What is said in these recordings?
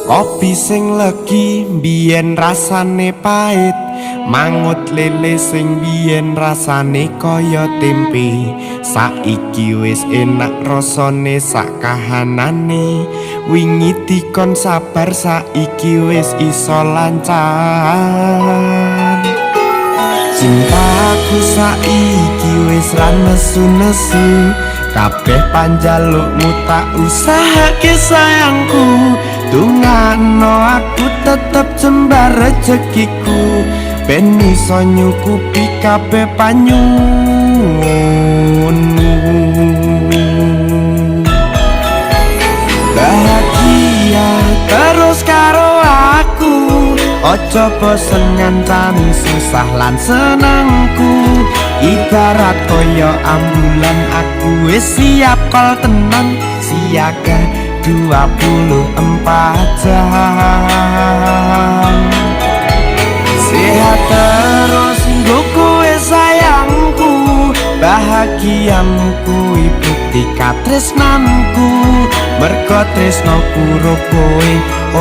Kopi sing legi biyen rasane pahit, mangut lele sing biyen rasane kaya tempe. Saiki wis enak rasane sak kahanane, wingi dikon sabar saiki wis iso lancar. Cintaku saiki wis ra nesu-nesu, kabeh panjalukmu tak usahake sayangku. Dungano aku tetep jembar rezekiku, ben iso nyukupi kabeh panyuwunmu. Bahagia terus karo aku, ojo bosen ngancani susah lan senengku. Ibarat kaya ambulan aku wis siap kol tenan, siaga 24 jam. Sehat terus nggo kowe sayangku, bahagiamu kuwi bukti katresnanku. Mergo tresnoku ro kowe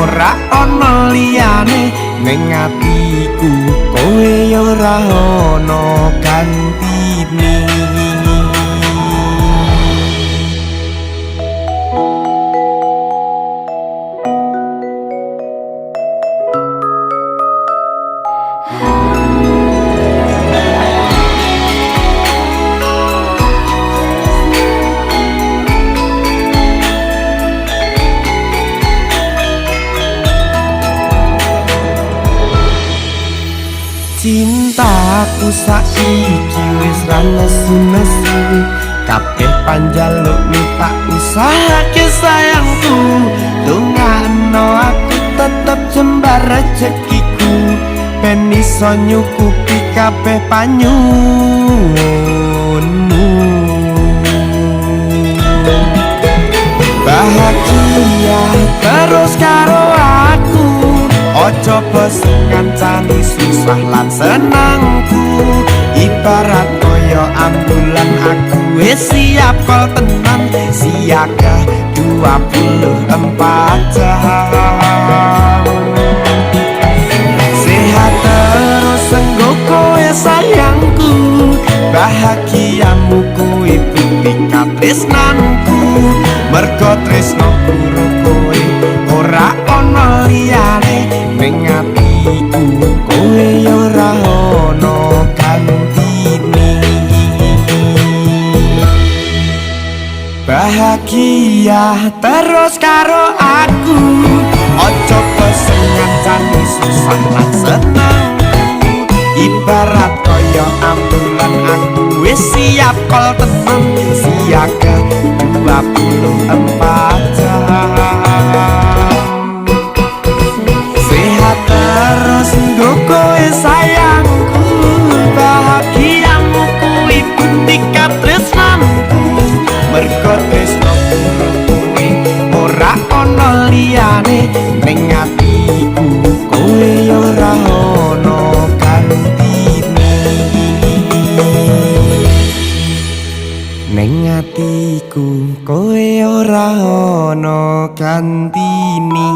ora ana liyane, ning atiku kowe ora ana gantine. Cintaku saiki wis ra nesu-nesu, kabeh panjalukmu tak usahake sayangku. Dongakno aku tetep jembar rezekiku, ben iso nyukupi kabeh panyuwunmu. Bahagia terus karo aku, ojo bosen ngancani susah lan senengku. Ibarat kaya ambulan aku wis siap kol tenan, siaga 24 jam. Sehat terus nggo kowe sayangku, bahagiamu kuwi bukti katresnanku. Mergo tresnoku ro kowe ora ana liyane, ning atiku kowe ora ana gantine. Bahagia terus karo aku, ojo bosen ngancani susah lan senengku. Ibarat kaya ambulan aku wis siap kol tenan, siaga 24 jam. Sehat terus nggo kowe sayangku, bahagiamu kuwi bukti katresnanku. Mergo tresnoku kowe ora ana liyane, ning atiku kowe ora ana gantine. Ning atiku kowe ora ana gantine.